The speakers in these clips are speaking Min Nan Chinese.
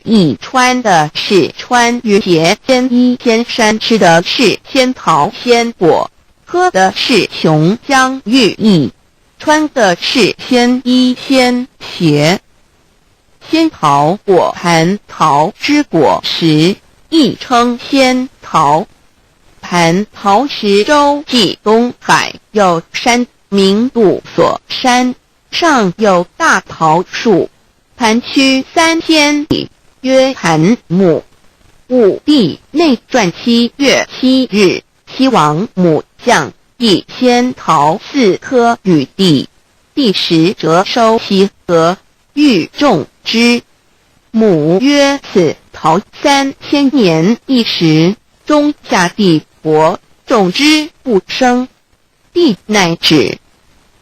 乙穿的是穿云鞋仙衣仙衫，吃的是仙桃仙果，喝的是琼浆玉液，穿的是仙衣仙鞋。仙桃果蟠桃之果实，亦称仙桃。蟠桃石洲际东海有山，名度所山，上有大桃树，盘曲3000里，曰盘木。武帝内传7月7日，西王母降一仙桃四颗与帝，帝食輒收其核，欲种之。母曰：“此桃3000年一时，终下地薄，种之不生。”帝乃止。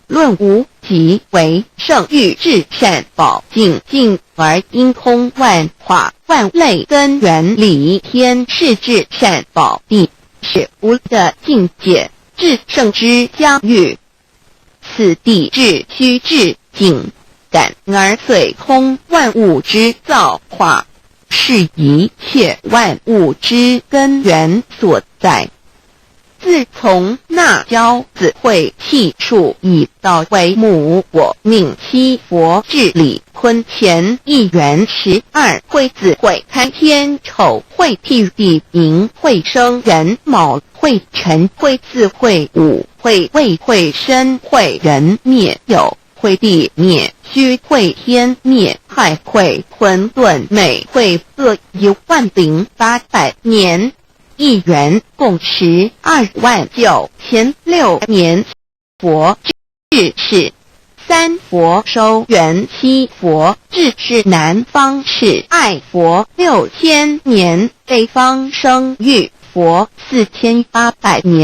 论无极为圣域至善宝净境而应通万化万类根源理天是至善宝地，是无的境界，至圣之疆域。此地至虚至境，感而遂通万物之造化，是一切万物之根源所在。自从那骄子会气数以道为母，我命七佛治理坤乾一元12会子会开天丑会辟地寅会生壬卯会辰会巳会午会未会申会壬灭酉会地灭戌会天灭亥会混沌昧会各10800年。一元共129006年，佛治世三佛收元七佛治世南方是爱佛6000年，北方生育佛4800年。